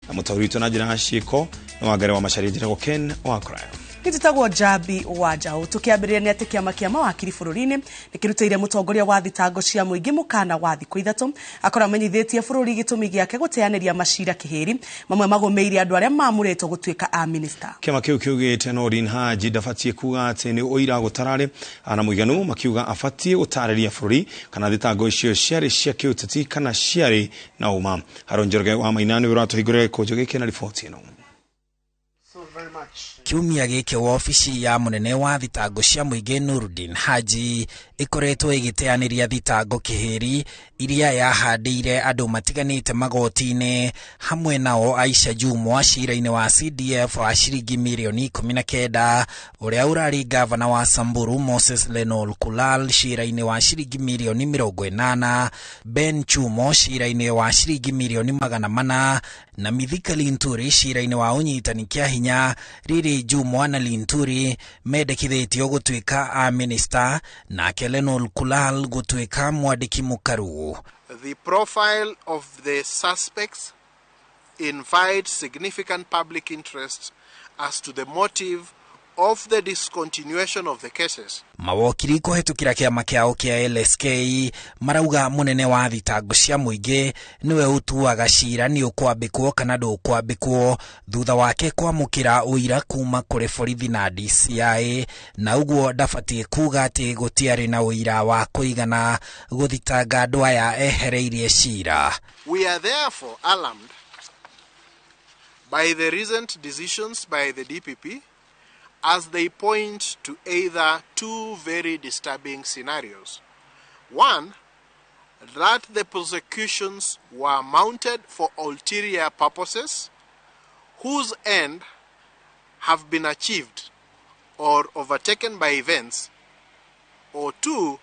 Na mũtaũri witũ na njĩra ya ciĩko nĩ Wangari wa Macharia, njĩtagwo Ken Wakũraya. Gĩtagwo Njambi wa Njaũ. Tũkĩambĩrĩria nĩ atĩ kĩama kĩa mawakiri bũrũri-inĩ nĩ kĩrutĩire mũtongoria wa thitango cia mũingĩ mũkana wa thikũ 3 akorwo amenyithĩtie bũrũri gĩtũmi gĩake gũteanĩria macira kĩhĩri mamwe magũmĩire andũ arĩa mamũrĩtwo gũtuĩka a minista. Kĩama kĩu kiugĩte Noordin Haji ndabatiĩ kuga atĩ nĩ ũira gũtararĩ na mũiganu, makiuga abatiĩ gũtarĩria bũrũri kana thitango icio ciarĩ cia kĩũteti kana ciarĩ na ũma. Haron Njoroge wa Maina nĩwe ũratũhingũrĩra gĩkũnjo gĩkĩ na riboti ĩno. Kiumia gĩkĩ wabici ya mũnene wa thitango cia mũingĩ Nurdin Haji ĩkoretwo ĩgĩteanĩria thitango kĩhĩri iria yahandĩire andũ matiganĩte magoti-inĩ, hamwe nao Aisha Jumwa cira-inĩ wa CDF wa ciringi mirioni 19, ũrĩa ũrarĩ gavana wa Samburu Moses Lenol Kulal cira-inĩ wa ciringi mirioni 80, Ben Chumo cira-inĩ wa ciringi mirioni 400 na Mithika Linturi cira-inĩ wa ũnyitani kĩa hinya. Riri Jumwa na Linturi mendekithĩtio gũtuĩka a minista, nake Lenol Kulal gũtuĩka mwandĩki mũkaru. The profile of the suspects invites significant public interest as to the motive of the discontinuation of the cases. Mawokiri kũhetũkĩra kĩama kĩao kĩa LSK marauga mũnene wa thitango cia mũingĩ nĩwe ũtuaga cira nĩ ũkwambĩkwo kana ndũkwambĩkwo thutha wake kwamũkĩra ũira kuma kũrĩ borithi na DCI, na ũguo ndabatiĩ kuga atĩ gũtiarĩ na ũira wa kũigana gũthitanga andũ aya ehereirie cira. We are therefore alarmed by the recent decisions by the DPP, as they point to either two very disturbing scenarios. One, that the prosecutions were mounted for ulterior purposes whose end have been achieved or overtaken by events, or two,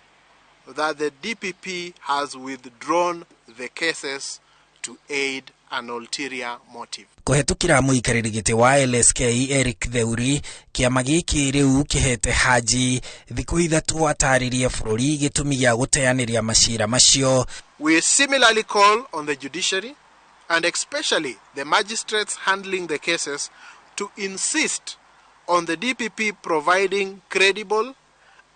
that the DPP has withdrawn the cases to aid an ulterior motive. Kũhetũkĩra mũikarĩri gĩtĩ wa LSK Eric Theuri, kĩama gĩkĩ rĩu kĩhete Haji thikũ 3 atarĩrie bũrũri gĩtũmi gĩa gũteanĩria macira macio. We similarly call on the judiciary and especially the magistrates handling the cases to insist on the DPP providing credible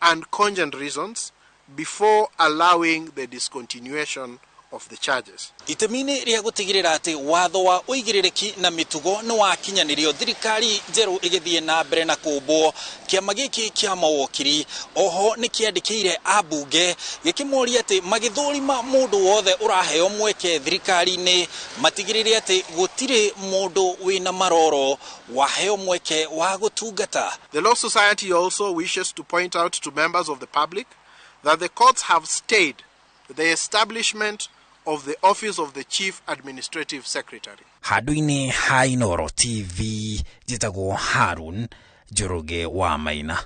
and cogent reasons before allowing the discontinuation of the charges. Itemi-inĩ rĩa gũtigĩrĩra atĩ watho wa ũigĩrĩrĩki na mĩtugo nĩ wakinyanĩrio thirikari njerũ ĩgĩthiĩ na mbere na kũmbwo, kĩama gĩkĩ kĩa mawokiri oho nĩ kĩandĩkĩire ambunge gĩkĩmoria atĩ magĩthũrima mũndũ wothe ũraheo mweke thirikari-inĩ matigĩrĩre atĩ gũtirĩ mũndũ wĩna maroro waheo mweke wa gũtungata. The Law Society also wishes to point out to members of the public that the courts have stayed the establishment of the Office of the Chief Administrative Secretary. Handũ-inĩ ha Inooro TV, njĩtagwo Harun Njoroge wa Maina.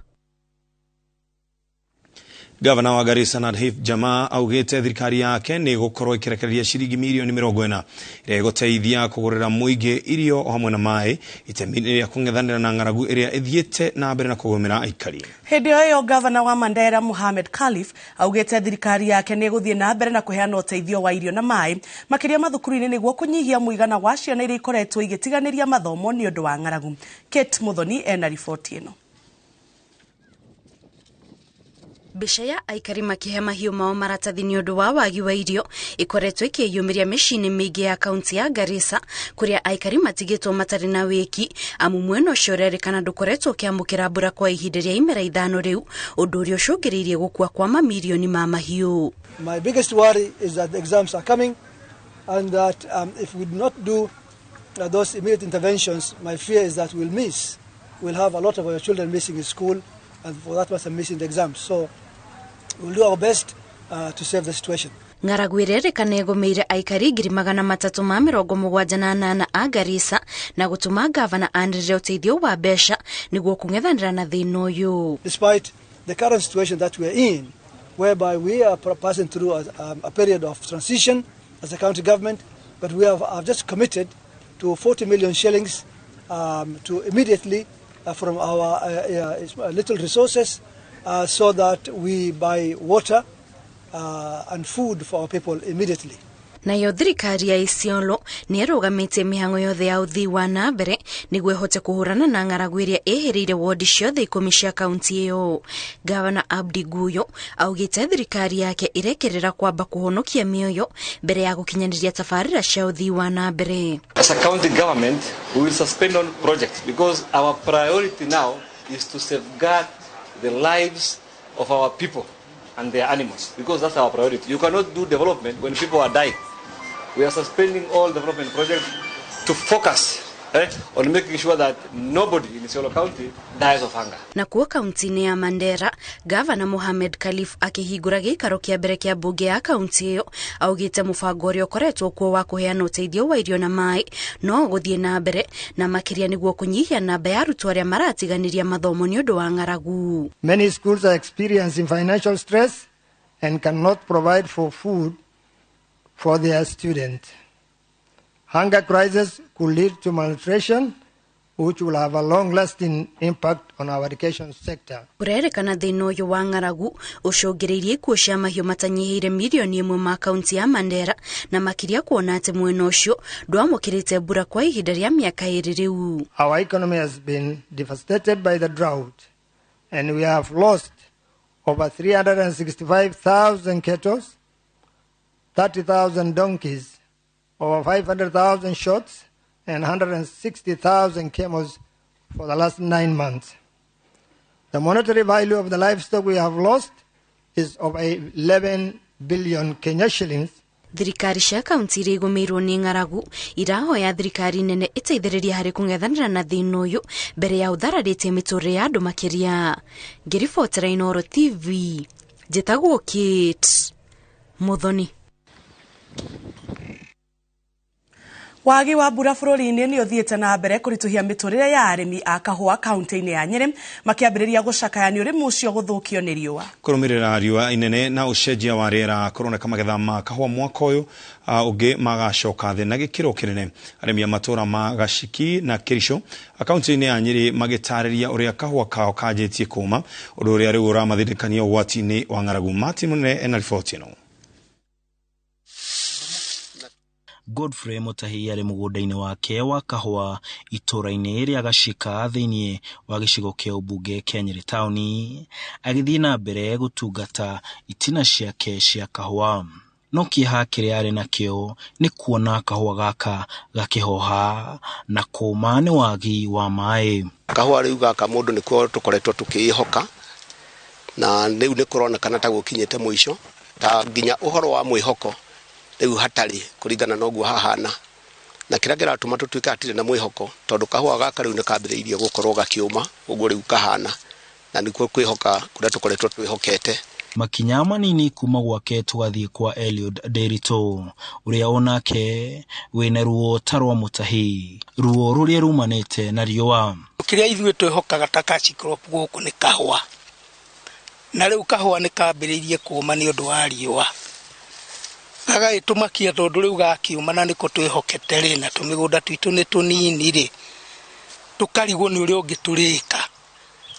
Gavana wa Garissa Nadhif Jama augĩte thirikari yake nĩ ĩgũkorwo ĩkĩrekereria ciringi mirioni 40 ĩrĩa ĩgũteithia kũgũrĩra mũingĩ irio o hamwe na maĩ itemi-inĩ rĩa kũng'ethanĩra na ng'aragu ĩrĩa ĩthiĩte na mbere na kũgũmĩra aikari. Hĩndĩ o ĩyo gavana wa Mandera Mohamed Khalif augĩte thirikari yake nĩ ĩgũthiĩ na mbere na kũheana ũteithio wa irio na maĩ makĩria mathukuru-inĩ nĩguo kũnyihia mũigana wa ciana iria ikoretwo igĩtiganĩria mathomo nĩ ũndũ wa ng'aragu. Kate Muthoni ena riboti ĩno. Mbica ya aikari makĩhe mahiũ mao maratathi nĩ ũndũ wa wagi wa irio ikoretwo ikĩyumĩria mĩciĩ-inĩ mĩingĩ ya kaunti ya Garissa, kũrĩa aikari matigĩtwo matarĩ na wĩki amu mwena ũcio ũrerĩkana ndũkoretwo ũkĩamũkĩra mbura kwa ihinda rĩa imera 5 rĩu, ũndũ ũrĩa ũcũngĩrĩirie gũkua kwa mamirioni ma mahiũ. My biggest worry is that the exams are coming and that if we do not do those immediate interventions, my fear is that we'll miss. We'll have a lot of our children missing school and for that matter missing the exams. So we'll do our best to save the situation. Ng'aragu ĩrĩa ĩrĩkana ĩgũmĩire aikari 378,000 a Garissa na gũtũma gavana anĩrĩre ũteithio wa mbeca nĩguo kũng'ethanĩra na thĩna ũyũ. Despite the current situation that we are in, whereby we are passing through a period of transition as a county government, but we have just committed to 40 million shillings to immediately from our little resources so that we buy water and food for our people immediately. Nayo thirikari ya Isiolo nĩ ĩrũgamĩtie mĩhang'o yothe ya ũthii wa na mbere nĩguo ĩhote kũhũrana na ng'aragu ĩrĩa ĩhĩrĩire wodi ciothe 10 cia kaunti ĩyo. Gavana Abdi Guyo augĩte thirikari yake ĩrekerera kwamba kũhonokia mĩoyo mbere ya gũkinyanĩria tabarĩra cia ũthii wa na mbere. As a county government, we will suspend all projects because our priority now is to safeguard the lives of our people and their animals, because that's our priority. You cannot do development when people are dying. We are suspending all development projects to focus on making sure that nobody in Isiolo County dies of hunger. Na kuo kaunti-inĩ ya Mandera, Gavana Mohamed Khalif akĩhingũra gĩikaro kĩa mbere kĩa mbunge ya kaunti ĩyo augĩte mũbango ũrĩa ũkoretwo kuo wa kũheana ũteithio wa irio na maĩ no gũthiĩ na mbere na makĩria nĩguo kũnyihia namba ya arutwo arĩa maratiganĩria mathomo nĩ ũndũ wa ng'aragu. Many schools are experiencing financial stress and cannot provide for food for their students. Hunger crisis could lead to malnutrition, which will have a long-lasting impact on our education sector. Kũrerĩkana thĩna ũyũ wa ng'aragu ũcũngĩrĩirie ikuũ cia mahiũ matanyihĩire mirioni 1 ma kaunti ya Mandera na makĩria kuona atĩ mwena ũcio ndwamũkĩrĩte mbura kwa ihinda rĩa mĩaka 2 rĩu. Our economy has been devastated by the drought and we have lost over 365,000 cattle, 30,000 donkeys, over 500,000 shots and 160,000 camels for the last 9 months. The monetary value of the livestock we have lost is over 11 billion Kenya shillings. Thirikari cia kaunti iria igũmĩirwo nĩ ng'aragu irahoya thirikari nene ĩteithĩrĩrie harĩ kũng'ethanĩra na thĩna ũyũ mbere ya ũthararĩtie mĩtũrĩre ya andũ makĩria. Ngĩribotera Inooro TV, njĩtagwo Kate Muthoni. Wagi wa mbura bũrũri-inĩ nĩ ũthiĩte na mbere kũritũhia mĩtũrĩre ya arĩmi a kahũa kaunti-inĩ ya Nyĩrĩ makĩambĩrĩria gũcakaya nĩ ũrĩmi ũcio gũthũkio nĩ riũa. Kũrũmĩrĩra riũa inene na ũcenjia wa rĩera kũroneka magetha ma kahũa mwaka ũyũ ũngĩ magacoka thĩ na gĩkĩro kĩnene. Arĩmi a matũũra ma Gaciki na Kĩricũ kaunti-inĩ ya Nyĩrĩ magĩtarĩria ũrĩa kahũa kao kanjĩtie kũma, ũndũ ũrĩa rĩu ũramathindĩkania ũgwati-inĩ wa ng'aragu. Martin Mũnene ena riboti ĩno. Godfrey Mutahi arĩ mũgũnda-inĩ wake wa kahũa itũũra-inĩ rĩa Gacika thĩinĩ wa gĩcigo kĩa ũmbunge kĩa Nyĩrĩ taũni agĩthiĩ na mbere gũtungata itina ciake cia kahũa. No kĩeha kĩrĩa arĩ nakĩo nĩ kuona kahũa gaka gakĩhoha na kũma nĩ wagi wa maĩ. Kahũa rĩu gaka mũndũ nĩkuo tũkoretwo tũkĩĩhoka na rĩu nĩ kũronekana ta gũkinyĩte mũico ta nginya ũhoro wa mwĩhoko rĩu hatarĩ kũringana na ũguo hahana na kĩrĩa kĩratũma tũtuĩke hatirĩ na mwĩhoko tondũ kahũa gaka rĩu nĩ kambĩrĩirie gũkorwo gakĩũma ũguo rĩu kahana na nĩkuo kwĩhoka kũrĩa tũkoretwo twĩhokete. Makinya manini kuma gwake tũgathiĩ kwa Eliud Nderitu ũrĩa onake wĩna ruo ta rwa Mutahi, ruo rũrĩa rumanĩte na riũa. Kĩrĩa ithuĩ twĩhokaga ta cash crop gũkũ nĩ kahũa na rĩu kahũa nĩ kambĩrĩirie kũũma nĩ ũndũ wa riũa gagagĩtũmakia tondũ rĩu gakiuma na nĩko twĩhokete rĩ na tũmĩgũnda twitũ nĩ tũnini rĩ tũkarigwo nĩ ũrĩa ũngĩ tũrĩka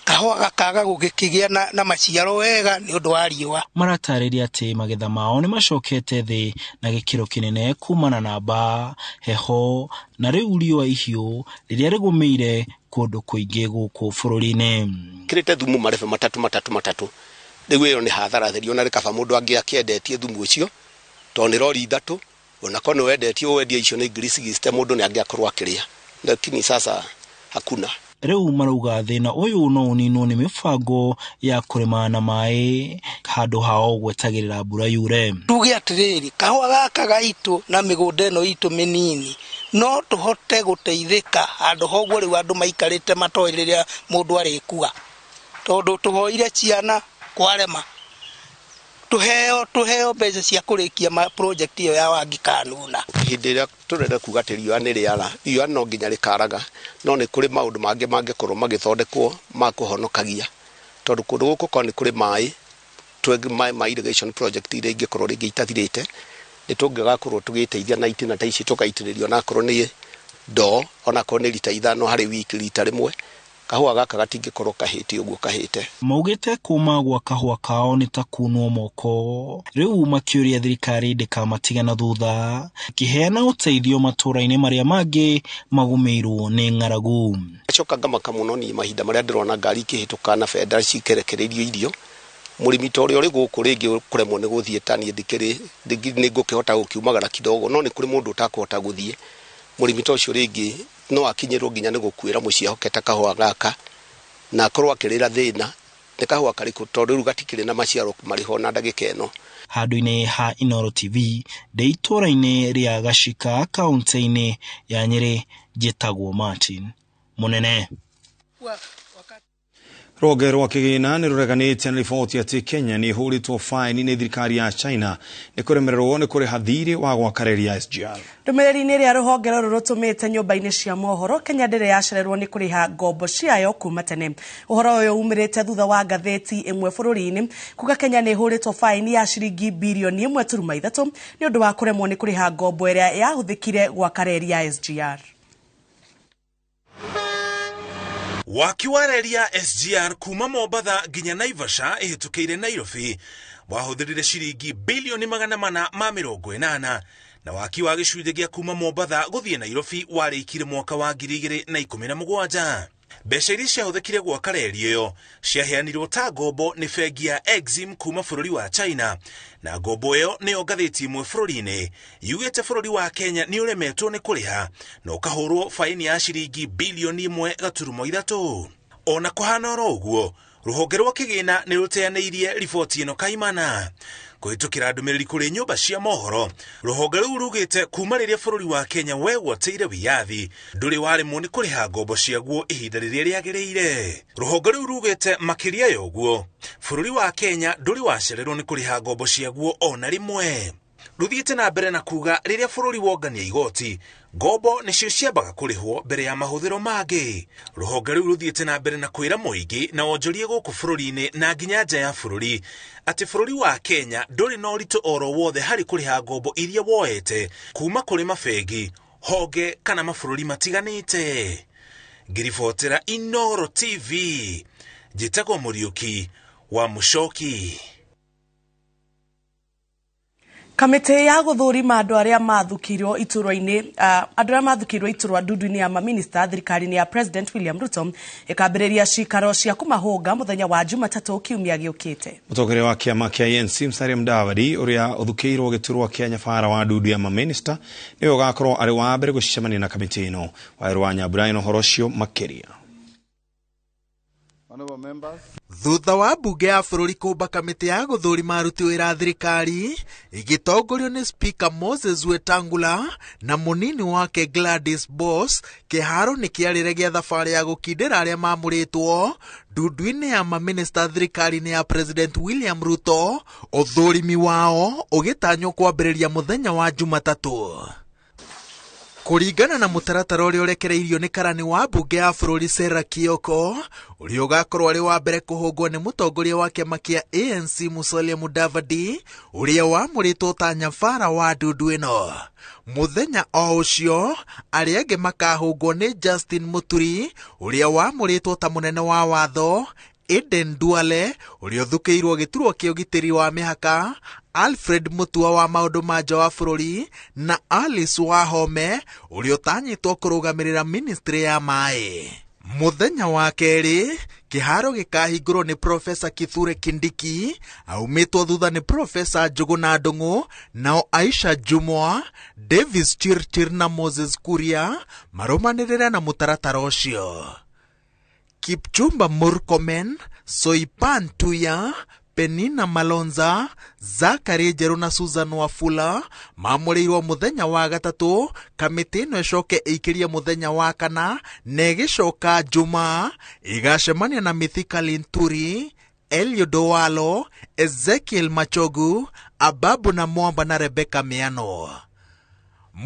kahũa gakaga gũgĩkĩgĩa na maciaro wega nĩ ũndũ wa riũa. Maratarĩria atĩ magetha mao nĩ macokete thĩ na gĩkĩro kĩnene kumana na mbaa, heho na rĩu riũa ihiũ rĩrĩa rĩgũmĩire kũndũ kũingĩ gũkũ bũrũri-inĩ. Kĩrĩte thumu marebe matatũ matatũ matatũ rĩu ĩyo nĩ hathara theri ona rĩkaba mũndũ angĩakĩendetie thumu ũcio tondũ nĩ rori ithatũ ona korwo nĩ wendetie wendie icio nĩ 60 mũndũ nĩ angĩakorwo akĩrĩa, lakini sasa hakuna. Rĩu marauga thĩna ũyũ no ũninwo nĩ mĩbango ya kũrĩma na maĩ handũ hao gwetagĩrĩra mbura yure. Tuge atĩrĩrĩ, kahũa gaka gaitũ na mĩgũnda ĩno itũ mĩnini no tũhote gũteithĩka handũ hoguo rĩu andũ maikarĩte matoĩ rĩrĩa mũndũ arĩkua tondũ tũhoire ciana kwarema tuheo mbeca cia kũrĩkia ma project ĩyo ya Wangi Kanuna. Hĩndĩ ĩrĩa tũrenda kuga atĩ riũa nĩ rĩara, riũa no nginya rĩkaraga, no nĩ kũrĩ maũndũ mangĩ mangĩkorwo magĩthondekwo ma kũhonokagia tondũ kũndũ gũkũ korwo nĩ kũrĩ maĩ maĩ ma irrigation project iria ingĩkorwo rĩngĩ itathirĩte nĩ tũngĩgakorwo tũgĩteithia na itina ta ici tũgaitĩrĩrio onakorwo nĩ ndoo onakorwo nĩ rita 5 harĩ wiki rita rĩmwe Kahũa gaka gatingĩkorwo kahĩte ũguo kahĩte. Maugĩte kuma gwa kahũa kao nĩ ta kunwo moko. Rĩu makĩũria thirikari ndĩkamatiga na thutha ĩkĩheana ũteithio matũũra-inĩ marĩa mangĩ magũmĩirwo nĩ ng'aragu. Acoka ngamaka mũno niĩ mahinda marĩa ndĩrona ngari ikĩhĩtũka na bendera cikerekereirio irio. Mũrĩmi ta ũrĩa ũrĩ gũkũ rĩngĩ kũremwo nĩ gũthiĩ ta niĩ ndikĩrĩ nĩ ngũkĩhota gũkiumagara kidogo, no nĩ kũrĩ mũndũ ũtakũhota gũthiĩ. Mũrĩmi ta ũcio rĩngĩ no akinyĩrwo nginya nĩ gũkuĩra mũciĩ ehokete kahũa gaka na akorwo akĩrĩra thĩna nĩ kahũa karĩkũ, tondũ rĩu gatikĩrĩ na maciaro marĩho na ndagĩka ĩno. Handũ-inĩ ha Inooro TV ndĩ itũũra-inĩ rĩa Gacika kaunti-inĩ ya Nyĩrĩ, njĩtagwo Martin Mũnene. Rũhonge rwa kĩgĩna nĩ rũreganĩte na riboti atĩ Kenya nĩ ĩhũrĩtwo faini nĩ thirikari ya China nĩ kũremererwo nĩ kũrĩha thirĩ wa gwaka reri ya SGR. Ndũmĩrĩri-inĩ ĩrĩa rũhonge rũrũ rũtũmĩte nyũmba-inĩ cia mohoro, Kenya ndĩrĩ yacererwo nĩ kũrĩha ngombo ciayo kuma tene. Ũhoro ũyũ umĩrĩte thutha wa ngathĩti ĩmwe bũrũri-inĩ kuga Kenya nĩ ĩhũrĩtwo faini ya ciringi birioni 1.3 nĩ ũndũ wa kũremwo nĩ kũrĩha ngombo ĩrĩa yahũthĩkire gwaka reri ya SGR. Waki wa reri ya SGR kuma Mombatha nginya Naivasha ĩhĩtũkĩire Nairobi wahũthĩrire ciringi bilioni 480 na waki wa gĩcunjĩ gĩa kuma Mombatha gũthiĩ Nairobi warĩkire mwaka wa 2017. Mbeca iria ciahũthĩkire gwaka reri ĩyo ciaheanirwo ta ngombo nĩ bengi ya Exim kuma bũrũri wa China, na ngombo ĩyo nĩyo ngathĩti ĩmwe bũrũri-inĩ yugĩte bũrũri wa Kenya nĩ ũremetwo nĩ kũrĩha na ũkahũrwo faini ya ciringi bilioni 1.3. Ona kũhana oro ũguo, rũhonge rwa kĩgĩna nĩ rũteanĩirie riboti ĩno kaimana. Kũhĩtũkĩra ndũmĩrĩri kũrĩ nyũmba cia mohoro, rũhonge rũu rugĩte kuma rĩrĩa bũrũri wa Kenya wegwatĩire wĩyathi ndũrĩ waremwo nĩ kũrĩha ngombo ciaguo ihinda rĩrĩa rĩagĩrĩire. Rũhonge rũu rugĩte makĩria ya ũguo, bũrũri wa Kenya ndũrĩ wacererwo nĩ kũrĩha ngombo ciaguo ona rĩmwe. Rũthiĩte na mbere na kuga rĩrĩa bũrũri wongania igoti, ngombo nĩcio ciambaga kũrĩhwo mbere ya mahũthĩro mangĩ. Rũhonge rũu rũthiĩte na mbere na kwĩra mũingĩ na wonjorie gũkũ bũrũri-inĩ na nginya nja ya bũrũri atĩ bũrũri wa Kenya ndũrĩ na ũritũ oro wothe harĩ kũrĩha ngombo iria woete kuma kũrĩ mabengi, honge kana mabũrũri matiganĩte. Ngĩribotera Inooro TV, njĩtagwo Mũriũki wa Mũcoki. Kamĩtĩ ya gũthũrima andũ arĩa mathukirwo iturwa-inĩ andũ arĩa mathukirwo iturwa ndundu-inĩ ya maminista thirikari-inĩ ya President William Ruto ĩkambĩrĩria cikaro cia kũmahũnga mũthenya wa Jumatatũ kiumia gĩũkĩte. Mũtongoria wa kĩama kĩa ANC Musalia Mudavadi ũrĩa ũthukĩirwo gĩturwa kĩa nyabara wa ndundu ya maminista nĩwe ũgakorwo arĩ wa mbere gũcemania na kamĩtĩ ĩno. Waĩrũ wa Nyambura ĩno ũhoro ũcio makĩria. Thutha wa mbunge ya bũrũri kũmba kamĩtĩ ya gũthũrima aruti wĩra thirikari ĩgĩtongorio nĩ Speaker Moses Wetangula na mũnini wake Gladys Boss, kĩharo nĩ kĩarĩre gĩa thabarĩ ya gũkindĩra arĩa mamũrĩtwo ndundu-inĩ ya maminista thirikari-inĩ ya President William Ruto, ũthũrimi wao ũgĩtanywo kwambĩrĩria mũthenya wa Jumatatũ. Kũringana na mũtaratara ũrĩa ũrekereirio nĩ karani wa mbunge ya bũrũri Sarah Kioko, ũrĩa ũgakorwo arĩ wa mbere kũhũngwo nĩ mũtongoria wa kĩama kĩa ANC Musalia Mudavadi, ũrĩa wamũrĩtwo ta nyabara wa ndundu ĩno. Mũthenya o ũcio, arĩa angĩ makahũngwo nĩ Justin Muturi, ũrĩa wamũrĩtwo ta mũnene wa watho, Eden Duale, ũrĩa ũthukĩirwo gĩturwa kĩa ũgitĩri wa mĩhaka, Alfred Mutua wa maũndũ ma nja wa bũrũri, na Alice Wahome, ũrĩa ũtanyĩtwo kũrũgamĩrĩra ministry ya maĩ. Mũthenya wa kerĩ, kĩharo gĩkahingũrwo nĩ Profesa Kithure Kindiki, aumĩtwo thutha nĩ Profesa Njũgũna Ndung'u, nao Aisha Jumwa, Davis Chirchir na Moses Kuria marũmanĩrĩre na mũtaratara ũcio. Kipchumba Murkomen, Soipan Tuya, Penina Malonza, Zachary Njeru na Susan Wafula mamũrĩirwo mũthenya wa gatatũ, kamĩtĩ ĩno ĩcoke ĩikĩrie mũthenya wa kana na ĩgĩcoka Jumaa ĩgacemania na Mithika Linturi, Eliud Owalo, Ezekiel Machogu, Ababu na Mwamba na Rebecca Miano.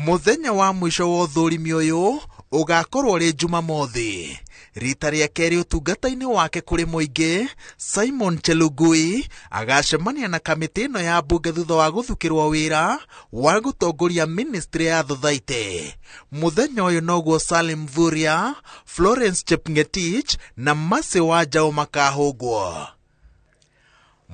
Mũthenya wa mũico wa ũthũrimi ũyũ ũgakorwo ũrĩ Jumamothi. Rita rĩa kerĩ ũtungata-inĩ wake kũrĩ mũingĩ, Simon Chelugui agacemania na kamĩtĩ ĩno ya mbunge thutha wa gũthukĩrwo wĩra wa gũtongoria ministry ya Thothaitĩ. Mũthenya ũyũ noguo Salim Mvurya, Florence Chepngetich na Mercy Wanjaũ makahũngwo.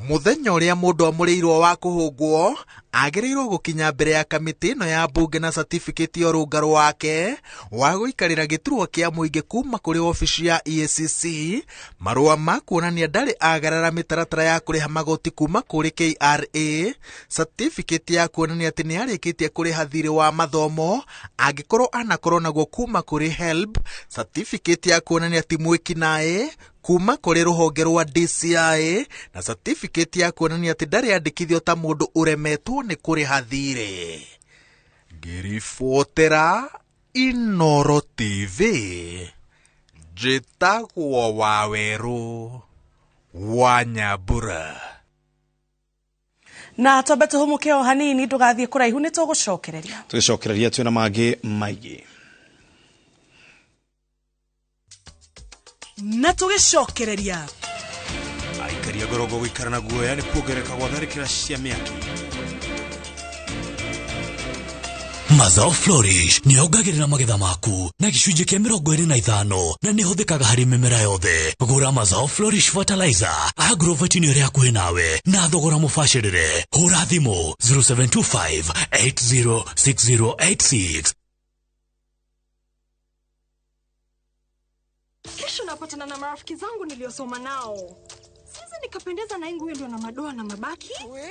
Mũthenya ũrĩa mũndũ amũrĩirwo wa kũhũngwo agĩrĩirwo gũkinya mbere ya kamĩtĩ ĩno ya mbunge na certificate ya ũrũngarũ wake wa gũikarĩra gĩturwa kĩa mũingĩ kuma kũrĩ obici ya EACC, marũa ma kuonania ndarĩ agarara mĩtaratara ya kũrĩha magoti kuma kũrĩ KRA, certificate ya kuonania atĩ nĩ arĩkĩtie kũrĩha thirĩ wa mathomo angĩkorwo anakorwo naguo kuma kũrĩ HELB, certificate ya kuonania ti mwĩkinaĩ kuma kũrĩ rũhonge rwa DCI, na certificate ya kuonania atĩ ndarĩ andĩkithio ta mũndũ ũremetwo nĩ kũrĩha thirĩ. Ngĩribotera Inooro TV, njĩtagwo Wawerũ wa Nyambura. Na twambe tũhũmũke o hanini, ndũgathiĩ kũraihu, nĩ tũgũcokereria. Tũgĩcokereria twĩna mangĩ maingĩ. Na tũgĩcokereria aikari a Ngorongo gũikara na guoya nĩ kuongerereka gwa tharĩkĩra cia mĩaki. Mazao Flourish nĩ yongagĩrĩra magetha maku na gĩcunjĩ kĩa 25 na nĩ ĩhũthĩkaga harĩ mĩmera yothe. Gũra Mazao Flourish Fertilizer agrovet-inĩ ĩrĩa hakuhĩ nawe na thogora mũbacĩrĩre. Hũra thimũ 0725 806086. Kesho napatana na marafiki zangu niliosoma nao. Siwezi nikapendeza na nguo ndio na madoa na mabaki. We?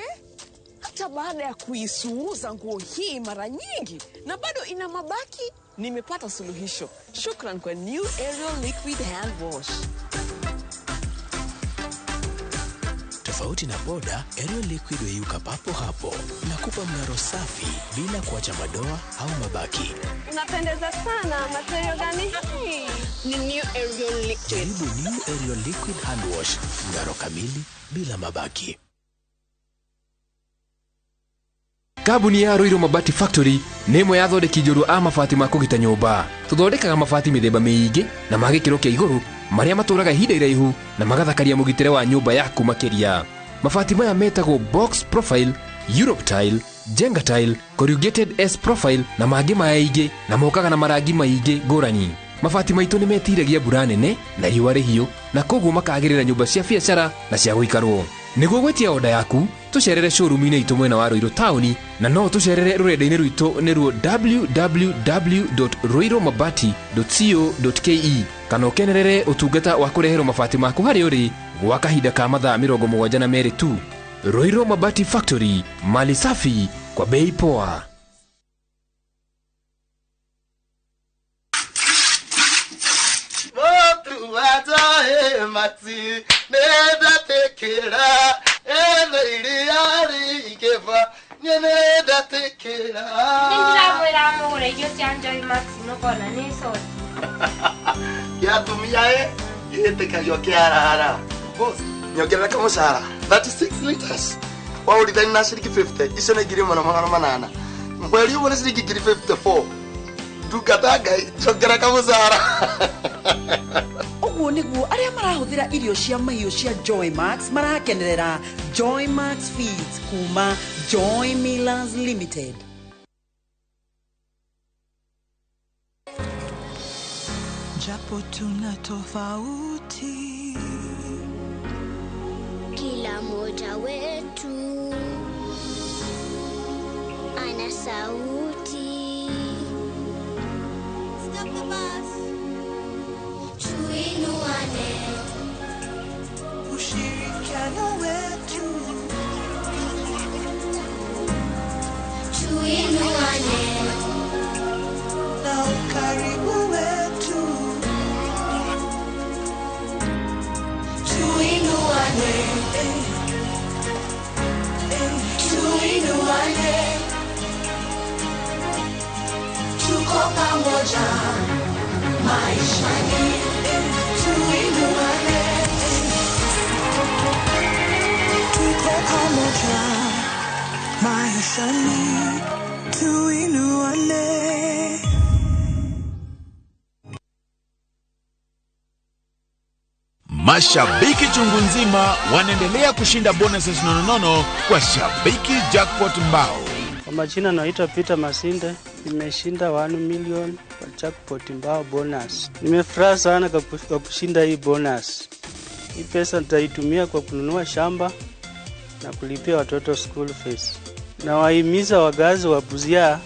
Hata baada ya kuisuuza nguo hii mara nyingi na bado ina mabaki, nimepata suluhisho. Shukran kwa New Ariel Liquid Hand Wash. Tofauti na poda, Ariel Liquid huyeyuka papo hapo na kupa mng'aro safi bila kuacha madoa au mabaki. Unapendeza sana, material gani hii? Ni New Ariel Liquid. Jaribu New Ariel Liquid Hand Wash, mng'aro kamili bila mabaki. Kambuni ya Ruiru Mabati Factory nĩ ĩmwe ya athondeki njorua a mabati ma kũgita nyũmba. Tũthondekaga mabati mĩthemba mĩingĩ na ma gĩkĩro kĩa igũrũ marĩa matũraga ihinda iraihu na magathakaria mũgitĩre wa nyũmba yaku makĩria. Mabati maya metagwo box profile, Europe tile, Jenga tile, corrugated S profile na mangĩ maingĩ, na mokaga na marangi maingĩ ngũrani. Mabati maitũ nĩ metiragia mbura nene na riũa rĩhiũ na koguo makagĩrĩra nyũmba cia biacara na cia gũikarwo. Nĩguo gwĩtia oda yaku, tũcerere showroom-inĩ itũ mwena wa Ruiru taũni, na no tũcerere rũrenda-inĩ rwitũ nĩruo www.ruirumabati.co.ke, kana ũkenerere ũtungata wa kũreherwo mabati maku harĩa ũrĩ gwa kahinda ka mathaa 72 tu. Ruiru Mabati Factory, mali safi kwa bei poa. Boss, nyongerera kamũcara 36 liters waũrithani na ciringi 50 icio nĩ 1800 mweri ũmwe nĩ ciringi 54 ndungata Ngai njongerera kamũcara. Ũguo nĩguo arĩa marahũthĩra irio cia mahiũ cia Joy Max marakenerera Joy Max Feeds kuma Joy Millers Limited. Japo tuna tofauti, kila mmoja wetu ana sauti. Stop the bus. Tuinuane, ushirikiano wetu. Tuinuane na ukaribu wetu. Tuinuane, tuinuane, tuko pamoja maishani. Tuinuane, tuko pamoja maishani. Tuinuane. Mashabiki chungu nzima wanaendelea kushinda bonuses nononono kwa Shabiki Jackpot Mbao. Kwa majina naitwa Peter Masinde, nimeshinda 1 million kwa Jackpot Mbao bonus. Nimefurahi sana kwa kushinda hii bonus. Hii pesa nitaitumia kwa kununua shamba na kulipia watoto school fees. Na wahimiza wakazi wa Busia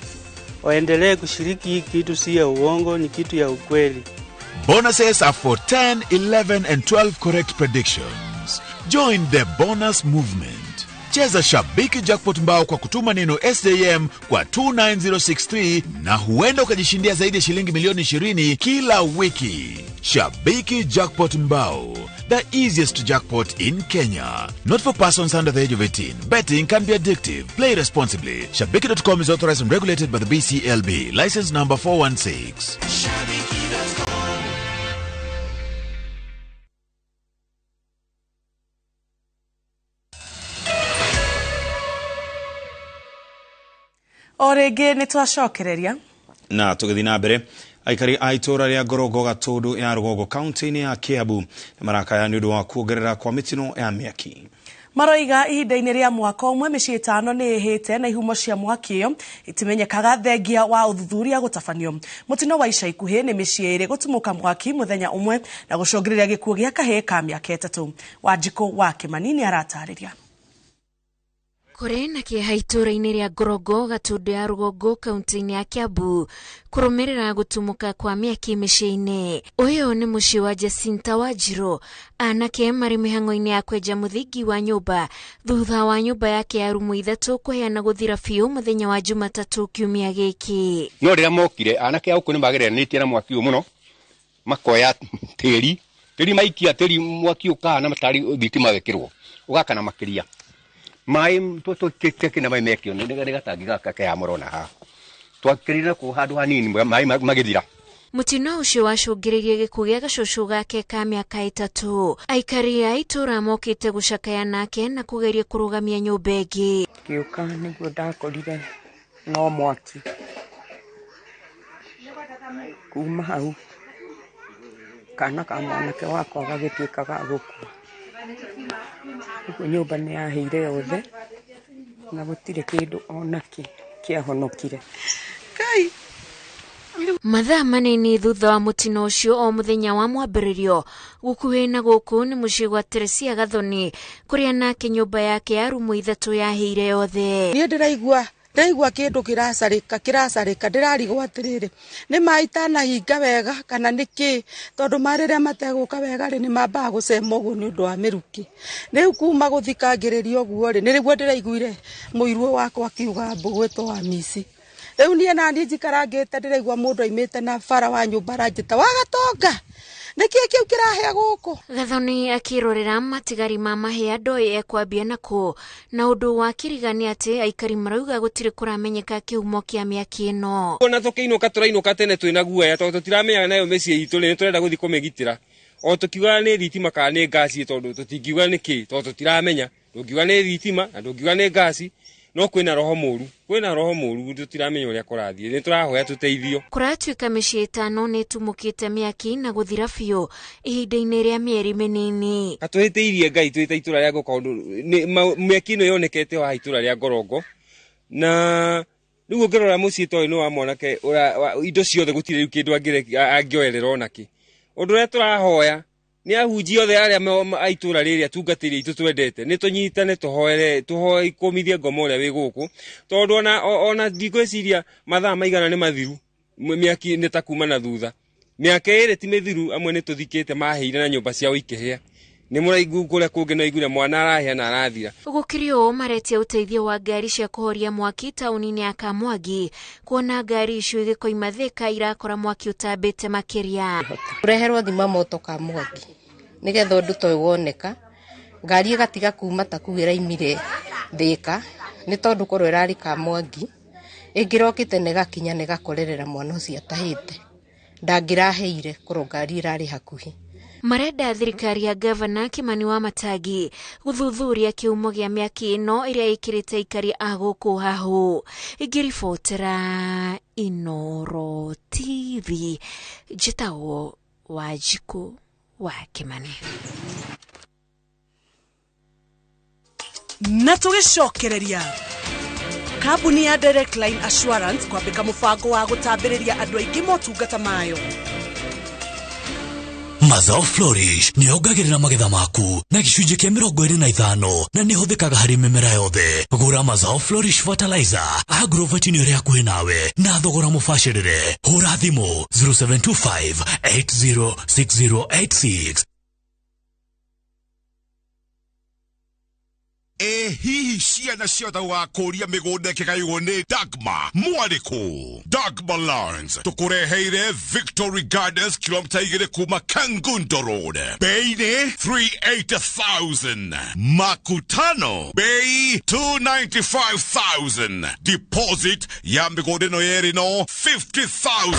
waendelee kushiriki hii kitu, si ya uongo, ni kitu ya ukweli. Bonuses are for 10, 11 and 12 correct predictions. Join the bonus movement. Cheza Shabiki Jackpot Mbao kwa kutuma neno SJM kwa 29063 na huenda ukajishindia zaidi ya shilingi milioni 20 kila wiki. Shabiki Jackpot Mbao, the easiest jackpot in Kenya. Not for persons under the age of 18. Betting can be addictive. Play responsibly. Shabiki.com is authorized and regulated by the BCLB. License number 416. Shabiki.com. O rĩngĩ nĩ twacokereria na tũgĩthiĩ na mbere. Aikari a itũũra rĩa Ngorongo Gatũndũ ya Rũgongo kaunti-inĩ ya Kiambu nĩ marakaya nĩ ũndũ wa kuongerera kwa mĩtino ya mĩaki. Maroiga ihinda-inĩ rĩa mwaka ũmwe mĩciĩ 5 nĩ ĩhĩte na ihumo cia mwaki ĩyo itimenyekaga thengia wa ũthuthuria gũtabanio. Mũtino wa ica ikuhĩ nĩ mĩciĩ ĩrĩ gũtumũka mwaki mũthenya ũmwe na gũcũngĩrĩria gĩkuũ gĩa kahĩĩ ka mĩaka 3. Wanjikũ wa Kĩmani nĩ aratarĩria. Kũrĩ na kĩeha itũũra-inĩ rĩa Ngorongo Gatũndũ ya Rũgongo kaunti-inĩ ya Kiambu kũrũmĩrĩra gũtumũka kwa mĩaki mĩciĩ-inĩ. Ũyũ nĩ mũciĩ wa Jacinta Wanjiru, anake marĩ mĩhang'o-inĩ ya kwenja mũthingi wa nyũmba thutha wa nyũmba yake ya rumu 3 kũheana gũthira biũ mũthenya wa Jumatatũ kiumia gĩkĩ. No rĩrĩa mokire anake a gũkũ nĩ mageranĩtie na mwaki ũyũ mũno, makoya tĩri tĩri maikia tĩri mwaki ũkahana tarĩ thitima wekĩrwo ũgakana makĩria. Maĩ tũtũkĩte na maĩ mekio nĩ gatangi gaka ke mũrona haha twakĩrire kũ handũ hanini maĩ magĩthira. Mũtino ũcio wacũngĩrĩirie gĩkuũ gĩa gacũcũ gake ka mĩaka 3. Aikari a itũũra mokĩte gũcakaya nake na kũgeria kũrũgamia nyũmba ĩngĩ. Ngĩũka nĩguo ndakorire no mwaki kuma hau kana ka mwanake wakwa gagĩtuĩka ga gũkua. Ũguo nyũmba nĩ yahĩire yothe na gũtirĩ kĩndũ onakĩ kĩahonokire. Mathaa manini thutha wa mũtino ũcio o mũthenya wa mwambĩrĩrio gũkuhĩ na gũkũ nĩ mũciĩ gwa Teresia Gathoni kũrĩa nake nyũmba yake ya rumu 3 yahĩire yothe. Niĩ ndĩraigua kĩndũ kĩracarĩka ndĩrarigwo atĩrĩrĩ nĩ maĩ itanahinga wega kana nĩ kĩ, tondũ maĩ rĩrĩa mategũka wega rĩ nĩ mambaga gũcema ũguo nĩ ũndũ wa mĩrukĩ. Rĩu kuma gũthikangĩrĩria ũguo rĩ nĩrĩguo ndĩraiguire mũiruo wakwa akiuga mbũgwĩtwo wa mici. Rĩu niĩ naniĩ njikarangĩte ndĩraigua mũndũ aimĩte na bara wa nyũmba aranjĩta wa Gatonga, nĩkĩĩ kĩu kĩrahĩa gũkũ? Gathoni akĩrorera matigari ma mahĩa ndoĩ ekwambia nako na ũndũ wa kĩrigania atĩ aikari marauga gũtirĩ kũramenyeka kĩhumo kĩa mĩaki ĩno. Ona tũkĩinũka tũrainũka tene twĩna guoya tondũ tũtiramenyaga nayo mĩciĩ itũ rĩ, nĩtũrenda gũthiĩ kũmĩgitĩra. O tũkiugaga nĩ thitima kana nĩ ngasi tondũ tũtingiuga nĩkĩ tondũ tũtiramenya. Ndũngiuga nĩ thitima na ndũngiuga nĩ ngasi, no kwĩna roho mũru tũtiramenya ũrĩa kũrathiĩ, nĩ tũrahoya tũteithio. Kũratuĩka mĩciĩ 5 nĩ ĩtumũkĩte mĩaki na gũthira biũ ihinda-inĩ rĩa mĩeri mĩnini. Atũhĩtĩirie Ngai twĩ ta itũũra rĩa Ngokondu, mĩaki ĩno yonekete o haha itũũra rĩa Ngorongo na rĩu ũngĩrora mũciĩ ta ũyũ nĩ wa mwanake indo ciothe gũtirĩ rĩu kĩndũ angĩoerera onakĩ. Ũndũ ũrĩa tũrahoya nĩ ahunjia othe arĩa a itũũra rĩrĩ atungatĩri aitũ twendete nĩ tũnyitane tũhoere tũhoe kũmithia ngoma ũrĩa wĩ gũkũ tondũ ona ndigwĩciria mathaa maigana nĩ mathiru mĩaki nĩ ta kuma na thutha. Mĩaka 2 ti mĩthiru amwe nĩ tũthikĩte mahĩire na nyũmba ciao ikĩhĩa. Nĩ mũraigu kũrĩa kũngĩ no iguire mwana arahĩa na arathira. Gũkĩrĩ ũũ maretia ũteithio wa ngari cia kũhoria mwaki taũni-inĩ ya Kamwangi kuona ngari icio igĩkoima Thika irakora mwaki ũtambĩte makĩria. Ũreherwo thima moto Kamwangi nĩgetha ũndũ ta ũyũ woneka ngari ĩgatiga kuma ta kũu ĩraimire Thika nĩ tondũ korwo ĩrarĩ Kamwangi ĩngĩrokĩte na ĩgakinya na ĩgakorerera mwana ũcio atahĩte ndangĩraheire korwo ngari ĩrarĩ hakuhĩ. Marenda thirikari ya gavana Kimani wa Matangi gũthuthuria kĩhumo gĩa mĩaki ĩno ĩrĩa ĩkĩrĩte aikari a gũkũ hahũ. Ingĩribotera Inoro TV, njĩtagwo Wanjikũ wa Kimani. Na tũgĩcokereria kambuni ya Direct Line Assurance kwambĩka mũbango wa gũtambĩrĩria andũ aingĩ motungata mayo. Mazao Flourish nĩ yongagĩrĩra magetha maku na gĩcunjĩ kĩa 25 na nĩ ĩhũthĩkaga harĩ mĩmera yothe. Gũra Mazao Flourish Fertilizer Agrovet nĩ ũrĩa hakuhĩ nawe na thogora mũbacĩrĩre. Hũra thimũ 0725 806086. Ĩ hihi ciana ciothe gũgakũria mĩgũnda ĩkĩgaywo nĩ Dagma mwarĩkũ? Dagma Lands tũkũreheire Victory Gardens kilomita 2 kuma Kangundo Road, bei nĩ 380,000, makutano bei 295,000, deposit ya mĩgũnda ĩno yerĩ no 50,000.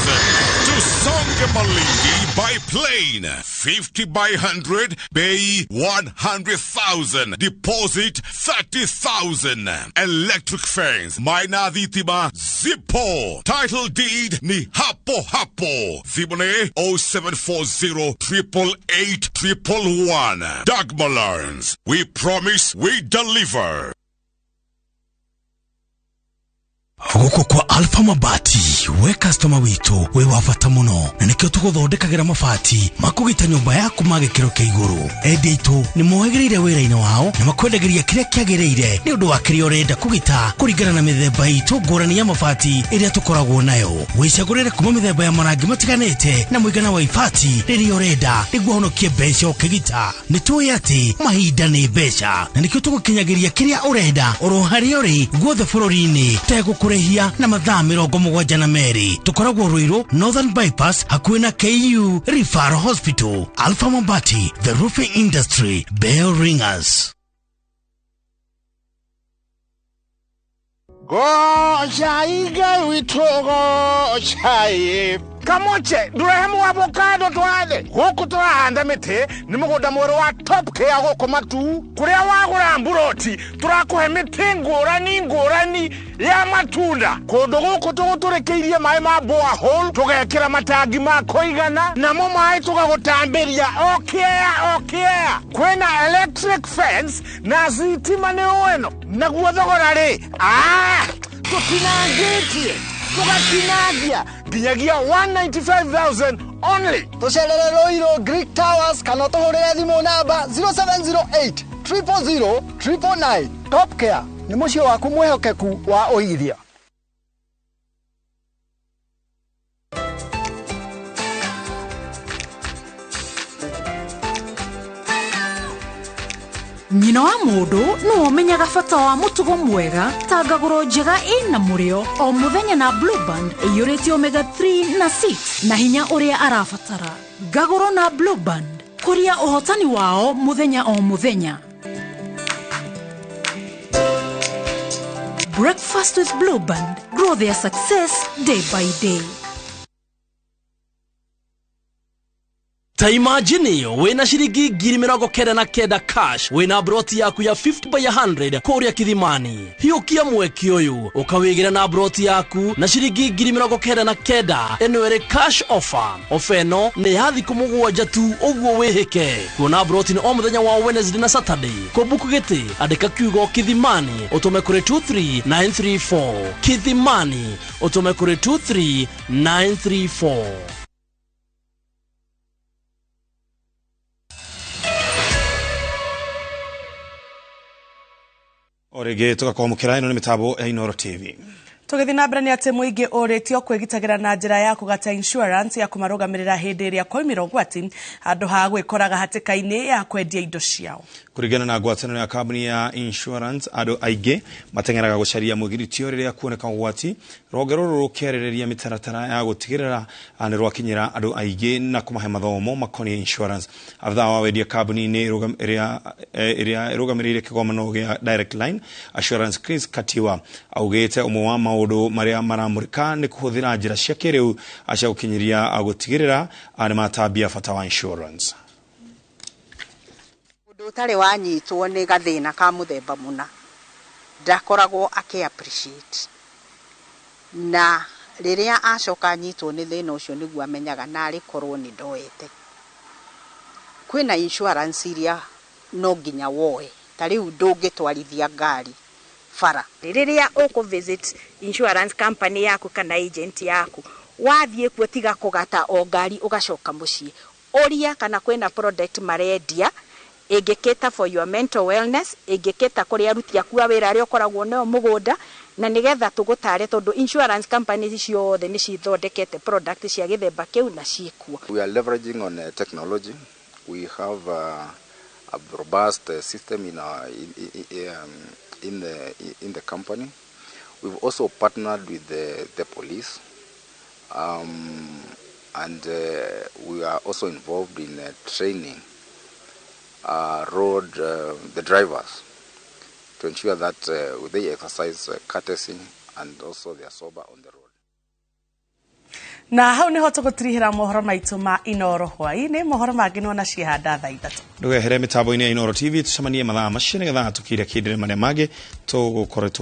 Tusonge Malindi by plane 50 by 100 bei 100,000, deposit 30,000. Electric fence maina thitima zipo, title deed ni hapo hapo. Thimũ nĩ 0740 888 111. Dagma Lands, we promise we deliver. Gũkũ kwa Alpha Mabati, we customer witũ wĩ wa bata mũno, na nĩkĩo tũgũthondekagĩra mabati ma kũgita nyũmba yaku ma gĩkĩro kĩa igũrũ. Endia aitũ nĩ mohĩgĩrĩire wĩra-inĩ wao na makwendagĩria kĩrĩa kĩagĩrĩire nĩ ũndũ wa kĩrĩa ũrenda kũgita kũringana na mĩthemba itũ ngũrani ya mabati ĩrĩa tũkoragwo nayo. Wĩcagũrĩre kuma mĩthemba ya marangi matiganĩte na mũigana wa ibati rĩrĩa ũrenda nĩguo ũhonokie mbeca ũkĩgita. Nĩ tũĩ atĩ mahinda nĩ mbeca, na nĩkĩo tũgũkinyagĩria kĩrĩa ũrenda oro harĩa ũrĩ guothe bũrũri-inĩ tegũkũrĩhia na mathaa 72. Tũkoragwo Ruiru Northern Bypass hakuhĩ na KU Referral Hospital. Alpha Mabati, the roofing industry bell ringers. Goca Ngai witũ gocai kamoche ndurehe avocado twathe gũkũ tũrahanda mĩtĩ nĩ mũgũnda mwerũ wa Top Care gũkũ Matu kũrĩa wagũra mburoti tũrakũhe mĩtĩ ngũrani ngũrani ya matunda. Kũndũ gũkũ tũgũtũrĩkĩirie maĩ ma borehole tũgekĩra matangi ma kũigana namo maĩ tũgagũtambĩria o kĩea o kĩea. Kwĩna electric fence na thitima nĩ ĩno naguo thogora rĩ tũtinangĩtie tũgatinangia nginyagia 195,000 only. Tũcerere Ruiru Greek Towers kana tũhũrĩre thimũ namba 0708 000 999. Top Care nĩ mũciĩ waku mwĩhokeku wa ũigithia. Nyina wa mũndũ nĩwe ũmenyaga bata wa mũtugo mwega ta ngagũro njega ĩna mũrĩo o mũthenya na Blue Band ĩiyũrĩte omega 3 na 6 na hinya ũrĩa arabatara. Ngagũro na Blue Band kũria ũhotani wao mũthenya o mũthenya. Breakfast with Blue Band, grow their success day by day. Ta imagine wĩna ciringi 99,000 cash wĩna broti yaku ya 50 by 100 kũrĩa Kithimani. Hiũkia mweke ũyũ ũkawĩgĩra na broti yaku na ciringi 99,000 ĩno ĩrĩ cash offer. Ofa ĩno nĩ ya thikũ 7 tu ũguo wĩhĩke. Kuona broti nĩ o mũthenya wa Wednesday na Saturday. Kũbuku gĩtĩ andĩka kiugo Kithimani ũtũme kũrĩ 23934. Kithimani ũtũme kũrĩ 23934. Orege tugakwamukira ino nĩ mĩtambo ya Inooro TV. Tũgĩthiĩ na mbere nĩ atĩ mũingĩ ũrĩtio kwĩgitagĩra na njĩra ya kũgata insurance ya kũmarũgamĩrĩra hĩndĩ ĩrĩa kwaumĩra ũgwati handũ ha gwĩkoraga hatĩka-inĩ ya kwendia indo ciao. Kũringana na ngwatanĩro ya kambuni ya insurance, andũ aingĩ mateng'eraga gũcaria mwĩgiritio rĩrĩa kuoneka ũgwati. Rũhonge rũrũ rũkĩarĩrĩria mĩtaratara ya gũtigĩrĩra nĩ rwakinyĩra andũ aingĩ na kũmahe mathomo makoniĩ insurance. Abithaa wa wendia kambuni-inĩ ĩrĩa ĩrũgamĩrĩire kĩgomano gĩa Direct Line Assurance Chris Katiwa augĩte ũmwe wa maũndũ marĩa maramũrĩka nĩ kũhũthĩra njĩra cia kĩrĩu cia gũkinyĩria gũtigĩrĩra nĩ matambia bata wa insurance. Mũndũ ũtarĩ wanyitwo nĩ gathĩna ka mũthemba mũna ndakoragwo akĩ appreciate, na rĩrĩa acoka anyitwo nĩ thĩna ũcio nĩguo amenyaga narĩ korwo nĩ ndoete. Kwĩna insurance iria no nginya woe Ta rĩu ndũngĩtwarithia ngari bara. Rĩrĩa ũkũ visit insurance company yaku kana agent yaku, wathiĩ kuo tiga kũgata o ngari ũgacoka mũciĩ. Ũria kana kwĩna product marendia ĩngĩcater for your mental wellness, ĩngĩcater kũrĩ aruti aku a wĩra arĩa ũkoragwo nao mũgũnda, na nĩgetha tũgũtare, tondũ insurance companies ciothe nĩ cithondekete product cia gĩthemba kĩu na ciĩkuo. We are leveraging on technology. We have a robust system in, our, in the company. We've also partnered with the police, and we are also involved in training road the drivers to ensure that they exercise courtesy and also they are sober on the road. Na hau niho tũgũtirihĩra mohoro maitũ ma Inoro hwaĩ-inĩ. Mohoro mangĩ nona ciehanda thaa 3. Ndũgehere mĩtambo-inĩ ya Inoro TV, tũcemanie mathaa macio nĩgetha tũkire kĩndĩre marĩa mangĩ tũgũkoretwo.